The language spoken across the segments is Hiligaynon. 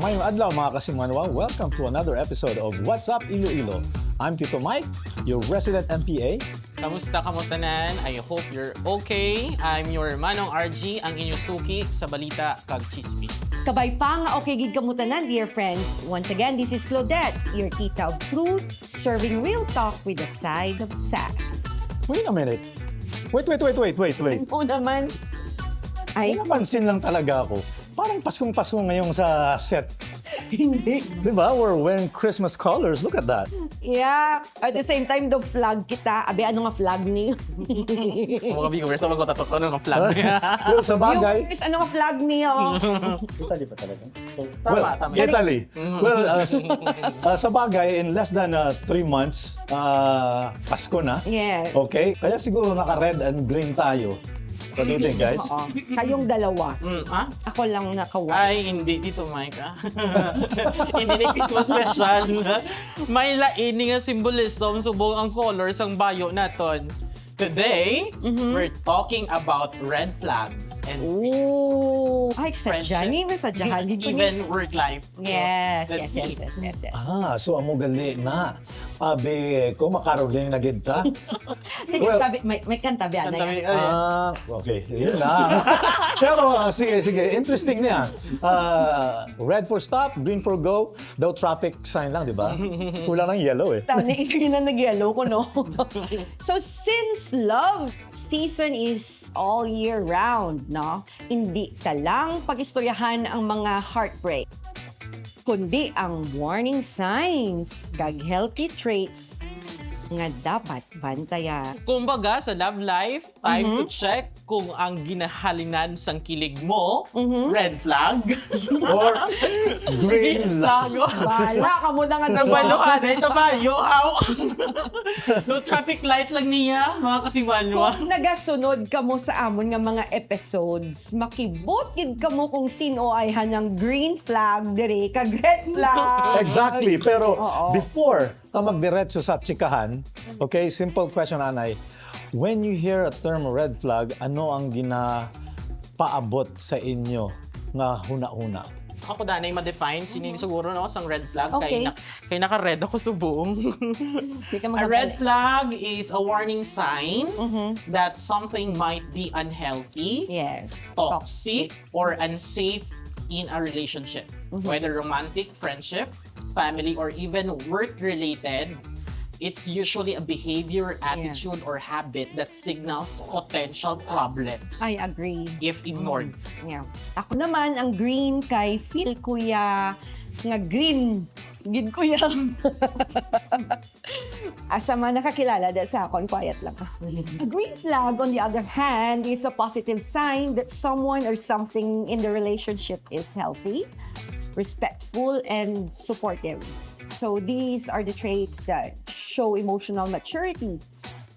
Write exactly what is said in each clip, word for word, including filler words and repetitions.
Mayong adlaw, mga kasimanwa. Welcome to another episode of What's Up, Iloilo. I'm Tito Mike, your resident M P A. Kamusta kamo tanan? I hope you're okay. I'm your Manong R G, ang inyong suki sa balita kag chismis. Kabay pa nga okay gid kamo tanan, dear friends. Once again, this is Claudette, your tita of truth, serving real talk with a side of sass. Wait a minute. Wait, wait, wait, wait, wait, wait. Oo naman. Ay, Napansin lang talaga ako. Parang Paskong-Pasko ngayon sa set. Hindi. Di ba? We're wearing Christmas colors. Look at that. Yeah. At the same time, do flag kita. Abi, ano nga flag ni? Ang mga viewers na magkatatok ko ng flag niya. Well, sa bagay, Viewers, ano nga flag niyo? Italy pa talaga. Tama, Well, tama. Italy. Well, uh, s- uh, sa bagay, in less than uh, three months, uh, Pasko na. Yes. Okay? Kaya siguro naka-red and green tayo. What do you think, guys? Oo. Kayong dalawa. Mm, ah? Ako lang naka-white. Ay, hindi. Dito, Mike, ah. Hindi na Christmas special. May lain nga symbolism subong ang color sang bayo naton. Today, Mhm. we're talking about red flags and Ooh. Ay, sa friendship. Johnny, may sa Johnny. Even work life. Yes, Let's yes, yes, see. yes, yes, yes. Ah, so amo gali na. Abi ko, makaroling na gid ta. Sige, Well, sabi, may, may kanta ba Ang na dami, yan? ay, Ah, okay. Yun na. Pero ah, sige, sige. Interesting niya. Ah, red for stop, green for go. Daw traffic sign lang, di ba? Kulang ng yellow eh. Tani, ito yun ang nag-yellow ko, no? So, since love season is all year round, no? Hindi ta lang pag-istoryahan ang mga heartbreak, kundi ang warning signs kag healthy traits nga dapat bantayan. Kumbaga, sa love life, time Mhm. to check kung ang ginahalinan sang kilig mo, Mhm. red flag, Or green flag. Bahala ka mo na nga Nagbaluhan, ito ba? Yo, how? No traffic light lang niya, mga kasimanwa. Kung nagasunod kamo sa amon nga mga episodes, makibot gid kamo kung sin-o ay hanang green flag diri kag red flag. Exactly. Pero Oo. before ka magdiretso sa chikahan, okay, simple question, anay. When you hear a term red flag, ano ang ginapaabot sa inyo nga hunahuna? Ako danay ma-define sini siguro, no, sang red flag. Okay. Kay, na, kay naka-red ako subong. Di ka A red magagalit. Flag is a warning sign Mhm. that something might be unhealthy, Yes. toxic, or unsafe in a relationship, Mhm. whether romantic, friendship, family, or even work-related. It's usually a behavior, attitude, or habit that signals potential problems I agree. if ignored. Yeah. Ako naman, ang green kay feel ko ya nga green. Gid ko ya. Asa man nakakilala da sa akon, quiet lang. A green flag, on the other hand, is a positive sign that someone or something in the relationship is healthy, respectful, and supportive. So these are the traits that show emotional maturity,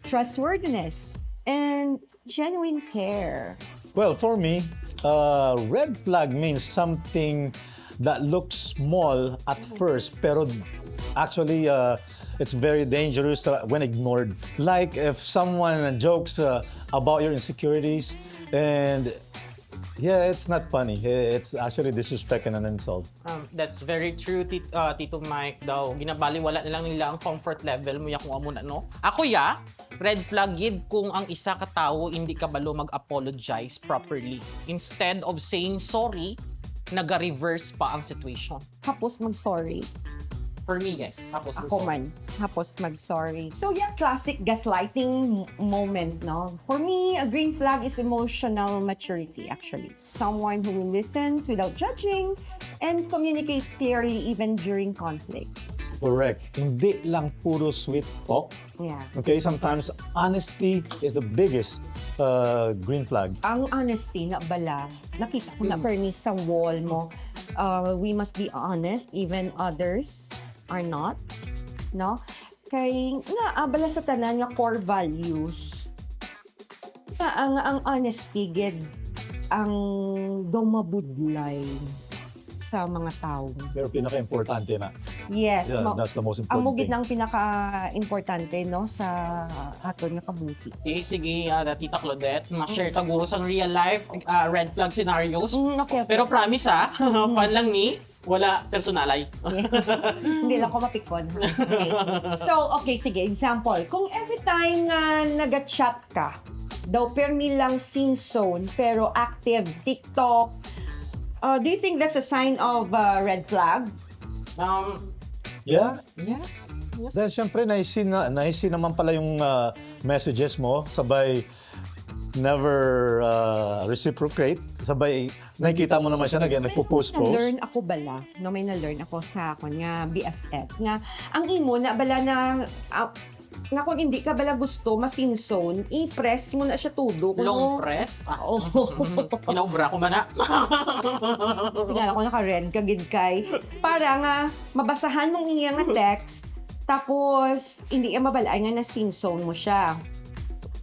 trustworthiness, and genuine care. Well, for me, uh, red flag means something that looks small at first, pero actually, uh, it's very dangerous uh, when ignored. Like if someone jokes uh, about your insecurities, and yeah, it's not funny. It's actually disrespect and an insult. Um, that's very true, Tit- uh, Tito Mike daw. Ginabaliwala na lang nila ang comfort level mo ya kung amo na, no? Ako ya, red flag gid kung ang isa ka tawo hindi kabalo mag-apologize properly. Instead of saying sorry, naga-reverse pa ang situation. Hapos mag-sorry. For me, yes. Hapos Ako man. Hapos mag-sorry. So yeah, classic gaslighting m- moment, no? For me, a green flag is emotional maturity, actually. Someone who listens without judging and communicates clearly even during conflict. Correct. Hindi lang puro sweet talk. Yeah. Okay, sometimes honesty is the biggest uh, green flag. Ang honesty na bala, nakita ko na Mm. permi sa wall mo. Uh, we must be honest, even others are not. No? Kay nga, ah, bala sa tanan nga core values, nga ang, ang honesty gid ang daw mabudlay sa mga tao. Pero pinaka-importante na. Yes, Yeah, ma- that's the most amo important gid thing. Ang pinaka-importante, no, sa aton nga kabuhi. Okay, sige, ah, Tita Claudette, ma-share ta guro sa real life ah, red flag scenarios. Mm, okay, okay. Pero promise ha, fun lang ni. Wala, personalay. Hindi lang ko mapikon. Okay. So, okay, sige, example. Kung every time nga nag-chat ka, daw permi lang seen zone, pero active TikTok, uh, do you think that's a sign of uh, red flag? Um, Yeah? yes. Yes. Dahil syempre, naisi, na, naisi naman pala yung ah, messages mo. Sabay, never ah, reciprocate. Sabay, nakikita mo naman siya na Pero nagpo-post-post. na-learn ako bala, no, may na-learn ako sa akon nga B F F nga ang imo na bala na ah, na kung hindi ka bala gusto ma-seen zone, i-press mo na siya todo. Kuno, Long press. Ah, Oo. mm, Inaubra ko man na. Tingala ko naka-red ka gid kay para nga mabasahan mong iya nga text, tapos hindi iya mabalay nga na-seen zone mo siya.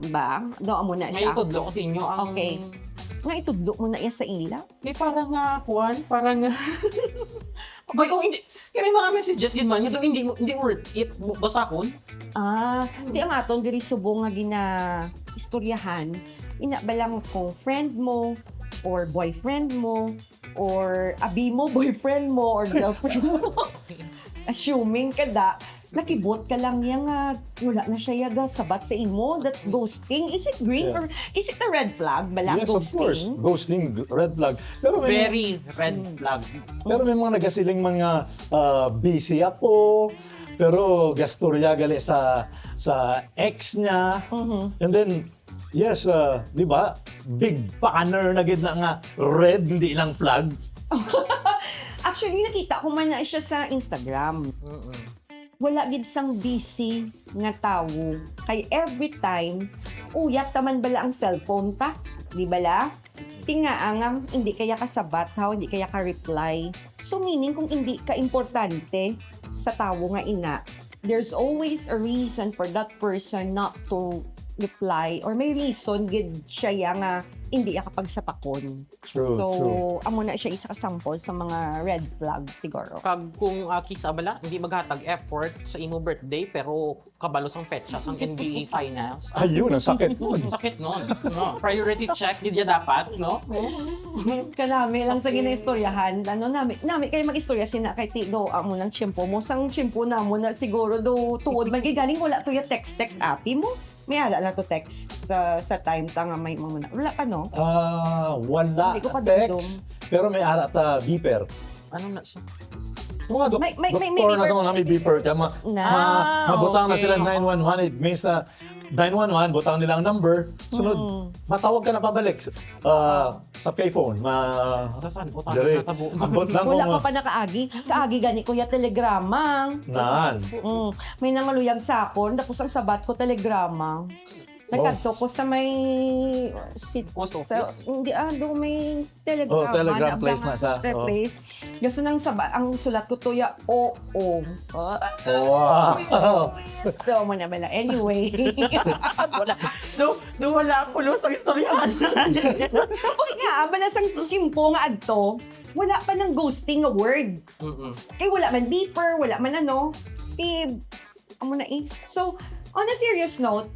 Ba? Do amo na May siya. Itudlo ko sa inyo ang... Okay. Nga itudlo mo na iya sa ila? Di para nga, kuan, para nga... Kaya kung hindi, kaya may mga messages gid man, nga daw hindi, hindi worth it, bu- basahon. Ah, di ang aton diri subong nga ginaistoryahan, ina ba lang kung friend mo, or boyfriend mo, or abi mo, boyfriend mo, or girlfriend mo. Assuming ka da, nakibot ka lang niya nga wala na siya yaga sabat sa imo. That's ghosting. Is it green Yeah. or is it a red flag? Bala, Yes, of course. ghosting? Ghosting, red flag. Pero may, Very red flag. pero may mga nagasiling mga ah, busy ako, pero gastorya gali sa sa ex niya. Mhm. And then, yes, ah, di ba? Big banner na gid na nga red, hindi lang flag. Actually, nakita ko man na siya sa Instagram. Mm-mm. Wala gid sang busy nga tawo. Kay every time, uyat ta man bala ang cellphone ta. Di bala? Tingaa nga hindi kaya kasabat, how hindi kaya ka-reply. So meaning kung hindi ka importante sa tawo nga ina, there's always a reason for that person not to reply or may reason gid siya ya nga hindi ya kapagsapakon. True, So, true. amo na siya isa ka sample sa mga red flags siguro. Kag kung uh, kisa bala, hindi maghatag effort sa imo birthday, pero kabalo sang petsa sang N B A finals. Ayun, ang sakit nun. Sakit nun. No? Priority check, di niya dapat, no? Kanami lang sa ginaistoryahan. Ano, nami, nami kayo mag-istorya sina kay ti do amo ng tiyempo mo. Sang tiyempo na mo na siguro do tuod man kay galing wala to ya text-text api mo. May ara na to text sa, sa time ta nga may mo na. Wala pa, no? Ah, wala Hindi ko kadumdum. Text, pero may ara ta beeper. Ano na siya? Yung mga dok- May- may- may- may doktor na beeper. Sa mga may beeper, kaya mga, Na. mga, Ah, mabutang na sila okay. nine one one, it means na nine one one, butang nila ang number, sunod, Mm. matawag ka na pabalik ah, sa payphone. Ma- Sa saan? Utang Dali. Natabo. Ambot lang Wala kung ka pa nakaagi. Kaagi gani, kuya, telegrama. Naan. Mm, may nangaluyag sa akon, tapos ang sabat ko, telegrama. Nagkadto ko sa may sit Post sa, office? Hindi, ah, do may telegrama. Oh, telegram na- place na sa, Telegram oh. Place. Gaso nang saba, ang sulat ko to ya, oo. Ah, Wow! do mo na bala. Anyway. Wala. Do, do wala ang pulos ang istoryahan. Tapos nga, bala sang simpo nga adto, wala pa nang ghosting nga word. Mm-mm. Kay wala man beeper, wala man ano. Ti, amo na eh. So, on a serious note,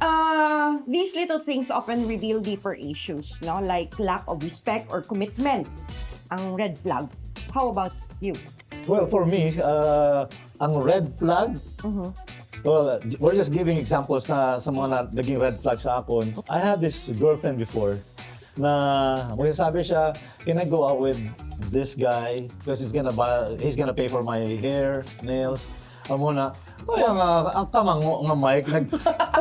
uh, these little things often reveal deeper issues, no? Like lack of respect or commitment. Ang red flag. How about you? Well, for me, uh, ang red flag, Mhm. well, j- we're just giving examples na sa mga na, naging red flag sa akon. I had this girlfriend before na magsasabi siya, "Can I go out with this guy? Because he's gonna buy, he's gonna pay for my hair, nails." Amo na, ay, ang, ah, ang kamango nga Mike, nag,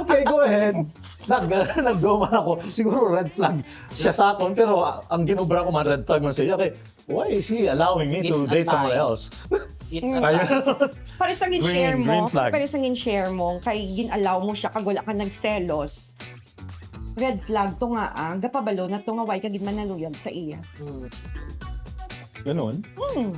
"Okay, go ahead." Nag, nag-go man ako. Siguro red flag siya sa akon, pero ah, ang ginobra ko man, red flag man siya. Okay, why is he allowing me to It's a date someone tie. else? It's a Kaya, tie. Pares ang Green, in-share mo, green flag. pares ang in-share mo, kay gin-allow mo siya, kag wala ka nagselos. Red flag to nga, ah. Gapabalo na to nga, why ka gid manaluyag sa iya. Mm. ganun. Hmm.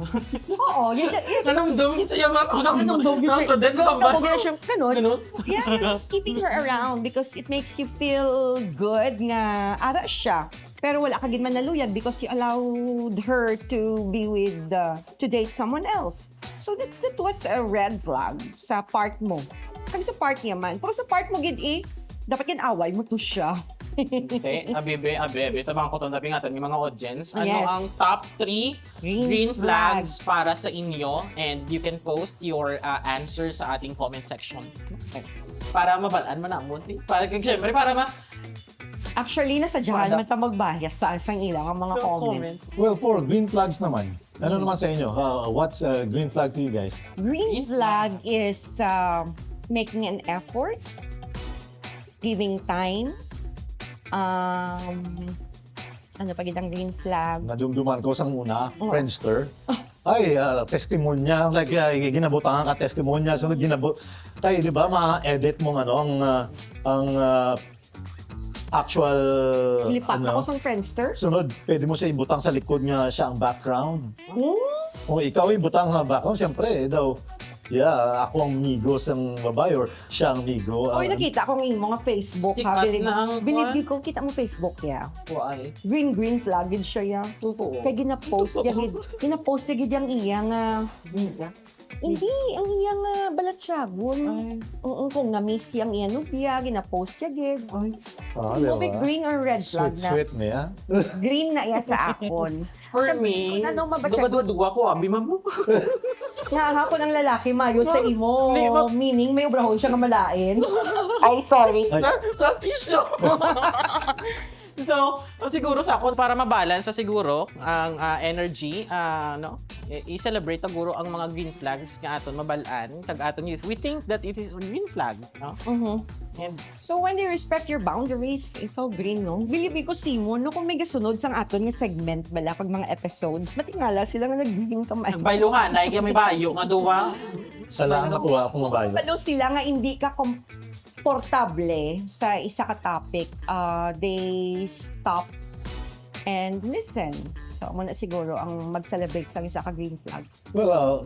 Oo, you just, you just, Nanumdum siya, ma'am. Nanumdum siya. Ang kadet, Ganun, ma'am. ganun siya, ganun. Ganun. Yeah, you're just keeping her around because it makes you feel good nga ara siya. Pero wala ka gid manaluyag because you allowed her to be with, uh, to date someone else. So that, that was a red flag sa part mo. Kag sa part niya man. Pero sa part mo gid eh, Dapat ginaway mo to siya. Te, abi, be, abi, abi, tabang ko to, abi nga to, yung mga audience. Ano Yes. ang top three Green green flag. flags para sa inyo? And you can post your uh, answers sa ating comment section. Para mabalaan mo naman. Para, syempre, para ma... Actually, nasadyahan Wala. man ta magbahas sa sang ilang ang mga So, comments. comments. Well, for green flags naman, ano naman sa inyo? Uh, what's a green flag to you guys? Green flag is uh, making an effort, giving time. Um, ano pa gid ang green flag? Nadumduman ko sang una, Oo. Friendster. Ay, uh, testimonial, like, uh, ginabutangan ka testimonial, sunod ginabot, kay di ba, ma-edit mo ang ano, ang, uh, ang uh, actual, Lipat ano, ako sa Friendster. Sunod, pwede mo siya ibutang sa likod nga siya ang background. Hmm? Kung ikaw ibutang sa background, siyempre, eh, daw, yeah, ako ang migo sang babae or siya ang migo. Oy, ang- nakita ko ang imo nga Facebook, ha? Sikat Bilib, na ang bilib kwan. gid ko, kita mo Facebook, yeah. Why? Green, green flag gid siya, yeah. Totoo. Kay ginapost niya gid, ginapost niya gid yung iya nga, hindi, ang iya nga balatyagon. Ay, Oo, kung na-miss siya ang iya nubya, ginapost niya gid. ay. Ah, Sa imo, diba? may green or red flag Sweet, na? Sweet niya. Green na iya sa akon. For Sabi me, ko, ano, mabatsyag- duwa-duwa ko, abi, mamu. Nga hapon ang lalaki, mayo sa imo. Di, ma- Meaning, may ubrahon siya nga malain. Ay, sorry. Ay. Trust issue. So, siguro sa akon, para mabalance sa siguro ang ah, energy, ah, no? I- i-celebrate siguro ang mga green flags nga aton mabalaan kag aton youth. We think that it is a green flag, no? Mhm. And So, when they respect your boundaries, ikaw green, no? Bilib ko, Simon, no, kung may gasunod sang aton nga segment bala kag mga episodes, matingala sila nga nag-green ka man. Nagbayluhan, ay kami bayo nga duwa. Sala ang nakuha akong bayo. Kabalo sila nga hindi ka komportable sa isa ka topic, uh, they stop and listen. So, amo na siguro ang mag-celebrate sang isa ka green flag. Well, uh,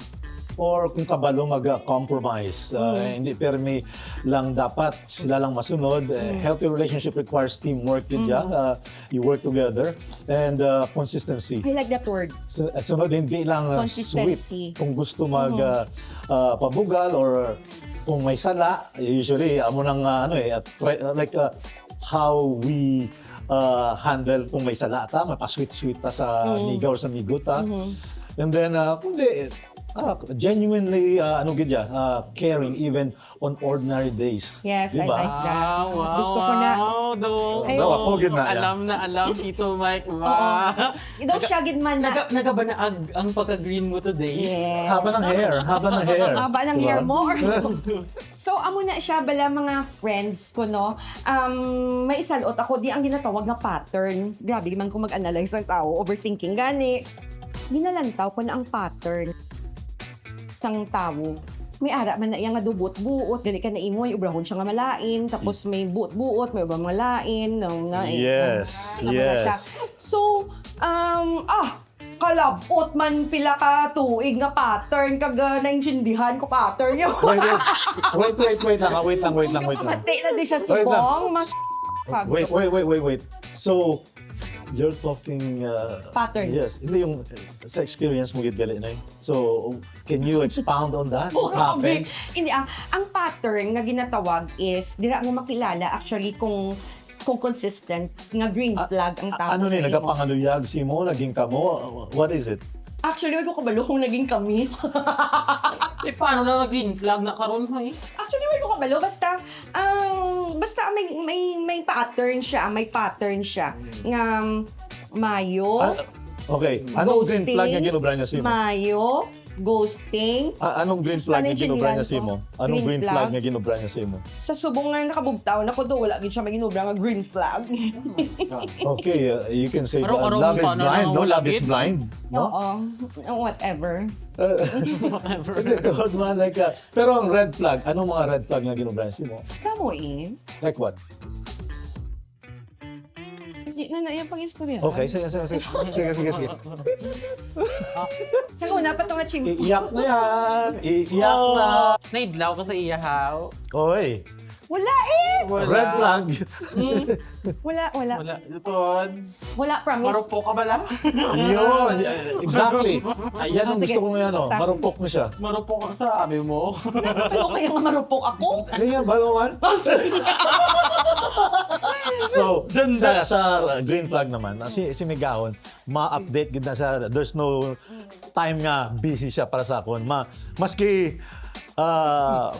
or kung kabalo mag-compromise, uh, hindi permi lang dapat sila lang masunod. Uh, healthy relationship requires teamwork, gid siya. Uh, you work together and uh, consistency. I like that word. Su- Sunod, hindi lang uh, Consistency. Sweet. Kung gusto mag uh, uh, pabugal or kung may sala, usually amo nang uh, ano eh, uh, try- uh, like uh, how we uh, handle kung may sala ta, mapasweet-sweet ta sa amiga or sa amigo ta. And then uh, kung di, uh, genuinely uh, ano gid siya, uh, caring even on ordinary days. Yes, Di I ba? like that. Ah, wow, Gusto ko na. Wow, do. Ay, Daw ako gid na, Alam na alam, Tito Mike. Oo. Wow. Daw siya gid man na. Naga, nagabanaag ang pagka-green mo today. Yes. Haba ng hair, haba ng hair. Haba ng Diba? hair mo. So, amo na siya bala mga friends ko, no? Um, may isalot ako, di ang ginatawag nga pattern. Grabe man kung mag-analyze ang tao, overthinking gani. Ginalantaw ko na ang pattern sang tawo. May ara man na iya nga dubot-buot, gali ka na imo, may ubrahon siya nga malain, tapos may buot-buot, may ubrang malain, no, nga, eh, Yes, ano na siya. yes. So, um, ah, kalabot man pila ka tuig nga pattern, kag uh, naintindihan ko pattern yun. Wait, wait, wait, wait, wait lang, ah, wait lang, wait lang, wait lang. Kapamati na di siya Wait lang. subong, mas... Wait, wait, wait, wait, wait. So, you're talking... Uh, Pattern. Yes, hindi yung uh, sa experience mo gid gali na eh. So, can you expound on that? Oh, What happened? Hindi, ah, ang pattern nga ginatawag is, dira mo makilala actually kung kung consistent nga green Ah, flag ang tao. Ano ni, sa imo. Nagapangaluyag si mo, naging kamo? What is it? Actually, wala ko kabalo kung naging kami. Eh, paano na nag-green flag na karon, hoy? Actually, wala ko kabalo. Basta, ang, basta may, may, may pattern siya. May pattern siya. Nga, um, mayo, Ah, okay, anong green flag nga Ghosting, ginobra niya sa imo? mayo, ghosting. Ah, anong green Basta flag nga ginobra naintindihan niya sa ko. imo? Anong Green green flag flag. nga ginobra niya sa imo? Sa subong nga nakabugtaw na ko do, wala gid siya may ginobra nga green flag. Okay, uh, you can say that Maro-, love is maro-, blind, no? maro-, Love is maro-, blind, no? Oo. Whatever. Hindi, good man, like, uh, pero ang red flag, anong mga red flag nga ginobra niya sa imo? Kamo eh. Like what? Hindi na na yung pang-istorya. Okay, sige, sige, sige. Sige, sige, sige. Sa una pa to nga chimpo. Iiyak na yan. Iiyak na. Naidlaw ka sa iya, haw? Oy, Wala eh! Wala. red flag. Mm. Wala, wala. Wala. Ito, Wala, promise. marupok ka bala? Yun, exactly. Ayan ang Oh, sige. Gusto ko ngayon, oh. Basta. Marupok na siya. Marupok ka sa abi mo. Ano kaya nga marupok ako? Kaya, balo man. So, sa, sa green flag naman, ah, si, si Migahon, ma-update gid na siya. There's no time nga busy siya para sa akon. Ma, maski, ah,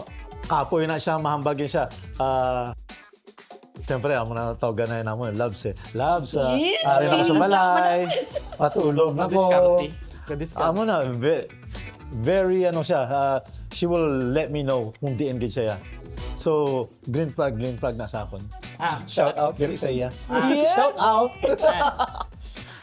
kapoy na siya, mahambag yun siya. Ah, siyempre, amo na tawgan na yun namo, loves eh. Loves, ah, Yeah. ari na ko sa balay, patulog na ko. Kadiskarte. Kadiskarte. Amo na, ve- very ano siya, ah, she will let me know kung diin gid siya. So, green flag, green flag na sa akon. Ah, Shout out diri sa iya. Ah. Yeah. Shout out.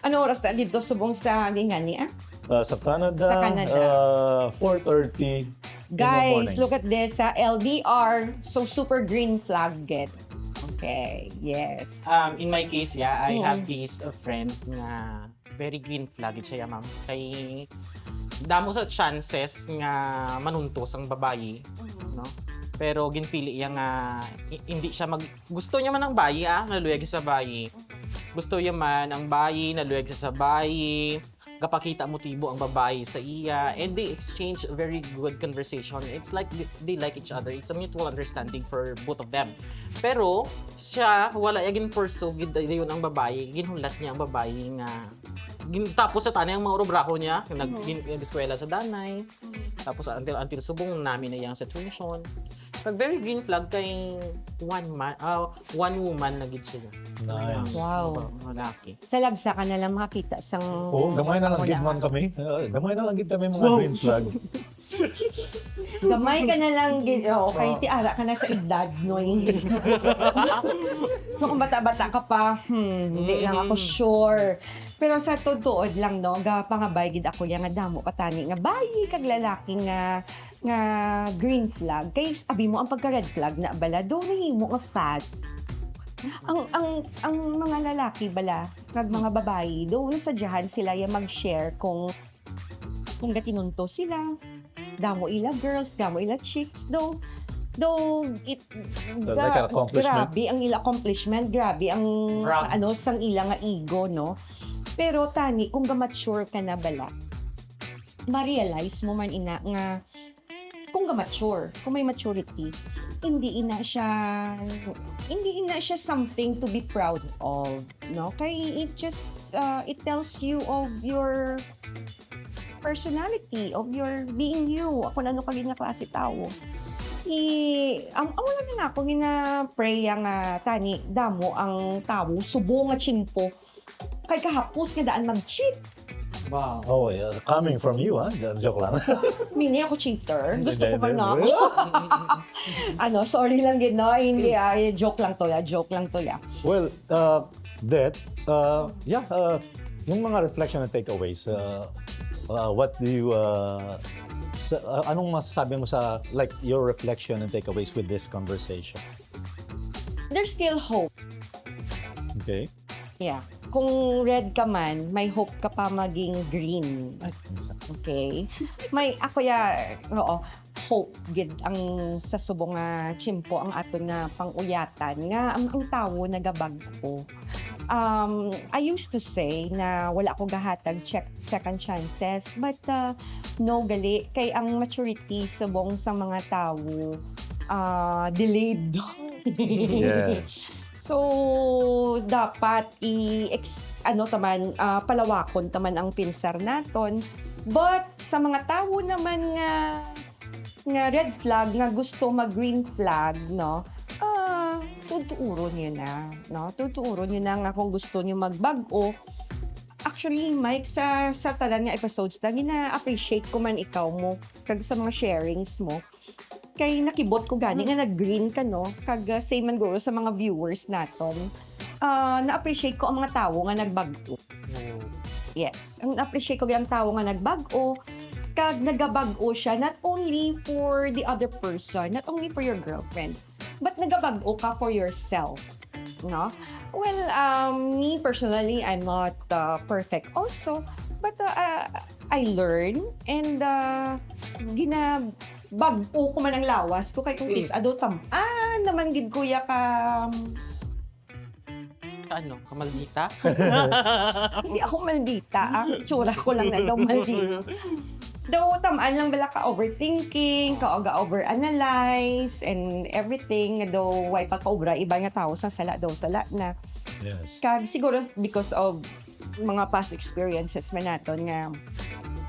Ano oras na dito subong sa gingani, ah? Uh, sa Canada, Sa Canada. Uh, four thirty in the Guys, morning. Look at this, sa L D R. So, super green flag gid. Okay, yes. Um, in my case, yeah, I Mm. have this uh, friend nga very green flag gid siya, ma'am. Kay damo sa chances nga manuntos ang babayi, no? Pero ginpili iya nga i- hindi siya mag gusto niya man ang bayi, ah, naluyag sa bayi. Gusto niya man ang bayi, naluyag sa bayi. Gapakita motibo ang babayi sa iya, and they exchange very good conversation. It's like they, they like each other. It's a mutual understanding for both of them. Pero siya, wala ya ginpursue gid dayon ang babayi. Ginhulat niya ang babayi nga gin, tapos sa tanay ang mga urobraho niya, nag gin, nag-eskwela sa danay. Tapos until until subong nami na iyang situation. Pag very green flag kay one man, ah, one woman na gid siya. Nice. Wow. Malaki. Talagsa ka na lang makakita sang Oo, gamay na lang gid man kami. Uh, gamay na lang gid kami mga green flag. Gamay ka na lang gid. Oh, okay, tiara ka na sa edad, no? So, kung bata-bata ka pa, hmm, hindi lang ako sure. Pero sa tuod lang, no, gapangabay gid ako ya nga damo pa tani nga bayi kag lalaki nga nga green flag. Kay abi mo ang pagka red flag na bala, do nahimo nga fat. Ang ang ang mga lalaki bala kag mga babayi, do nasadyahan sila ya mag-share kung kung gatinunto sila, damo ila girls, damo ila chicks, do do it So, they can accomplishment. Grabe ang ila accomplishment, grabe ang Brag. Ano sang ila nga ego, no? Pero tani kung ga-mature ka na bala, ma-realize mo man ina nga kung ga-mature, kung may maturity, hindi ina siya hindi ina siya something to be proud of, no? Kay it just uh, it tells you of your personality, of your being you, kung ano ka gid nga klase tawo. I, ang, ang wala na ako gina-pray nga tani damo ang tawo subong nga tsimpo kay kahapos nga daan mag-cheat. Wow. Oh, yeah. Coming from you, ha? Joke lang. Mini ako cheater. Gusto ko Hindi, man na. hindi. Ano, sorry lang gid, no? Hindi, ah, joke lang to, ya. Joke lang to, ya. Well, uh, that, uh, yeah, uh, yung mga reflection and takeaways, uh, uh, what do you, uh, sa, uh, anong masasabi mo sa, like, your reflection and takeaways with this conversation? There's still hope. Okay? Yeah. Kung red ka man, may hope ka pa maging green. Ay, isa. Okay? May, ako ya, oo, hope gid ang sa subong nga tsimpo ang aton nga pang-uyatan nga ang, ang tawo nagabag-o. Um, I used to say na wala ko gahatag check second chances, but uh, no gali kay ang maturity subong sa mga tawo uh, delayed. Yes. So dapat i ano taman uh, palawakon taman ang pinsar naton. But sa mga tawo naman nga nga red flag nga gusto mag green flag, no? Ah, tutuuron niyo na, no? Tutuuron niyo na nga kung gusto niyo magbag-o. Actually, Mike, sa sa tanan nga episodes na gina-appreciate ko man ikaw mo kag sa mga sharings mo. Kay nakibot ko gani nga nag-green ka, no? Kag uh, same man guro sa mga viewers naton. Ah, na-appreciate ko ang mga tawo nga nagbag-o. Yes. Ang appreciate ko ang tawo nga nagbag-o, kag nagabag-o siya not only for the other person, not only for your girlfriend, but nagabag-o ka for yourself, no? Well, um, me personally, I'm not uh, perfect also, but uh, uh, I learn and uh, ginabag-o ko man ang lawas ko kay kung Mm. is ado tam ah naman gid kuya ka Ano? Kamaldita? Hindi ako maldita. Ang itsura ko lang na daw maldita. Daw, tamaan lang bala ka overthinking, ka ga-overanalyze, and everything. Nga daw, way pagkaobra, iba nga tao sa sala daw, sala na. Yes. Kag siguro because of mga past experiences man naton nga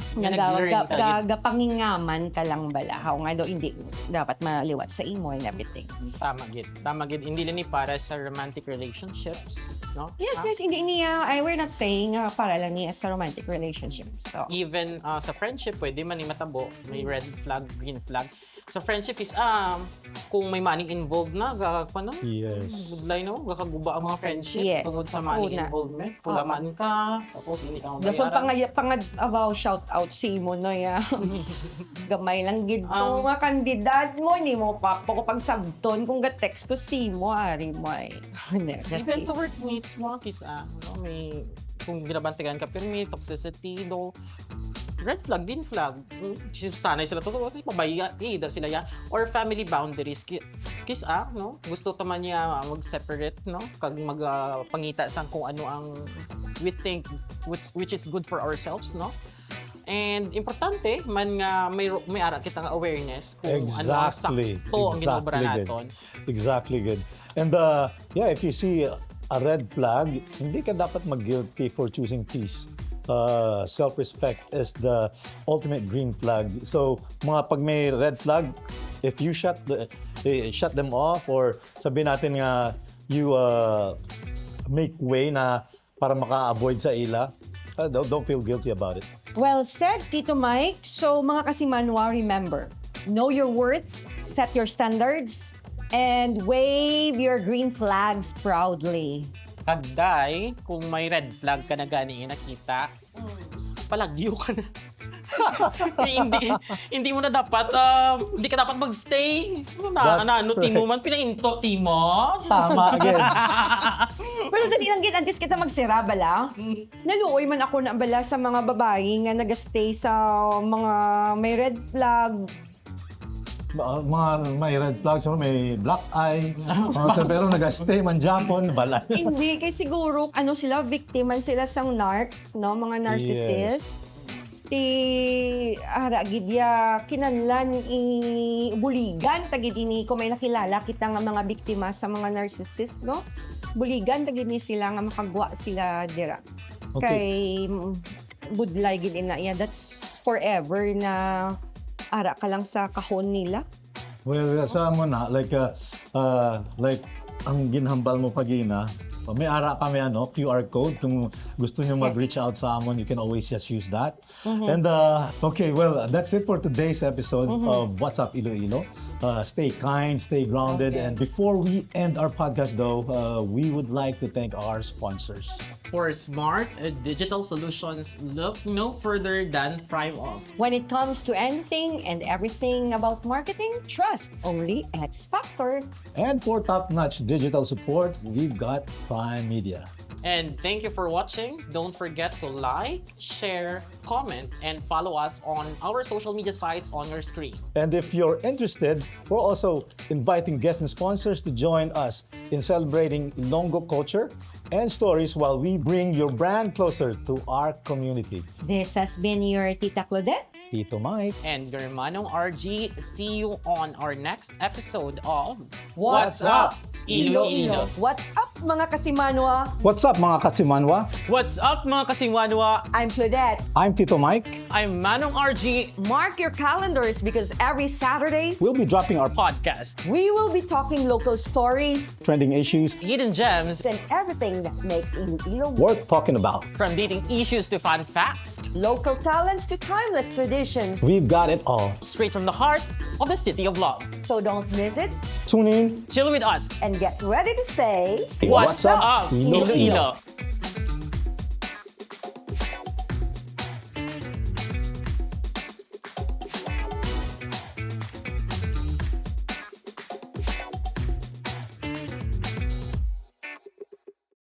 Nga nga ga- nag-learn ga- ka. ga- gapangingaman ka lang bala. How nga daw, hindi dapat maliwat sa imo and everything. Tama gid. Tama gid. Hindi lang ni para sa romantic relationships, no? Yes, Ha? yes, hindi niya, I, we're not saying uh, para lang niya sa romantic relationship. So, Even uh, sa friendship, pwede man ni matabo. May red flag, green flag. Sa friendship is, um, kung may money involved na, ga, ano? Yes. Budlay, no? Gakaguba ang mga friendship Yes. tungod sa money Una. Involvement. Pulaman ka, tapos hindi ka Dason mabayaran. pangaya pangad about shout out si mo no ya. Gamay lang gid to Um, nga kandidat mo, ni mo pa ko pagsabton kung ga-text ko si mo, ari mo ay. Even sa workmates mo, kis-a, no? May, kung ginabantayan ka, pero may toxicity, do red flag, green flag. Sanay sila to, mabaya, ida sila ya. Or family boundaries, ki- kis-a, no? Gusto ta man niya mag-separate, no? Kag mag ah, pangita sang kung ano ang we think which, which is good for ourselves, no? And importante man nga may ro- may ara kita nga awareness kung ano ang Exactly. sakto ang ginobra Exactly, good. naton. Exactly, good. And uh, yeah, if you see a red flag, hindi ka dapat mag-guilty for choosing peace. Uh, self-respect is the ultimate green flag. So, mga pag may red flag, if you shut the eh, shut them off, or sabihin natin nga you uh, make way na para maka-avoid sa ila, uh, don't, don't feel guilty about it. Well said, Tito Mike. So, mga kasimanwa, remember, know your worth, set your standards, and wave your green flags proudly. Kag day, kung may red flag ka na gani nakita, palagyo ka na. Kaya hindi hindi mo na dapat ah, hindi ka dapat magstay. Na That's ano ano correct. Timo man pinainto Timo. Tama, again. Pero dali lang gid, antes kita magsira bala. Naluoy man ako na bala sa mga babayi nga nagastay sa mga may red flag. Ba- mga may red flags, may black eye, mga sa- pero nag-stay man Japon, bala. Hindi, kay siguro, ano sila, biktima sila sang narc, no? Mga narcissist. Ti, ara gid ya, kinahanglan i buligan ta gid ini kung may nakilala kita nga mga biktima sa mga narcissist, no? Buligan ta gid ni sila nga makagwa sila dira. Okay. Kay mm, budlay gid ina iya. That's forever na ara ka lang sa kahon nila. Well, sa amo na, like, uh, uh, like, ang ginhambal mo pagina, may ara kami ano, Q R code. Kung gusto nyo mag-reach out sa amon, you can always just use that. And uh, okay, well, that's it for today's episode of What's Up Iloilo. Uh, stay kind, stay grounded, Okay. And before we end our podcast, though, uh, we would like to thank our sponsors. For smart uh, digital solutions, look no further than Prime Off. When it comes to anything and everything about marketing, trust only X Factor. And for top-notch digital support, we've got Prime Media. And thank you for watching. Don't forget to like, share, comment, and follow us on our social media sites on your screen. And if you're interested, we're also inviting guests and sponsors to join us in celebrating Ilonggo culture and stories while we bring your brand closer to our community. This has been your Tita Claudette. Tito Mike. And your Manong R G, see you on our next episode of What's up, Iloilo? What's up, mga kasimanwa? What's up, mga kasimanwa? What's up, mga kasimanwa? I'm Claudette. I'm Tito Mike. I'm Manong R G. Mark your calendars because every Saturday, We'll be dropping our Podcast. we will be talking local stories trending issues. Hidden gems. And everything that makes Iloilo Worth talking about. From dating issues to fun facts. Local talents to timeless traditions. We've got it all. Straight from the heart of the City of Love. So don't miss it. Tune in. Chill with us. And get ready to say, What's up, Iloilo?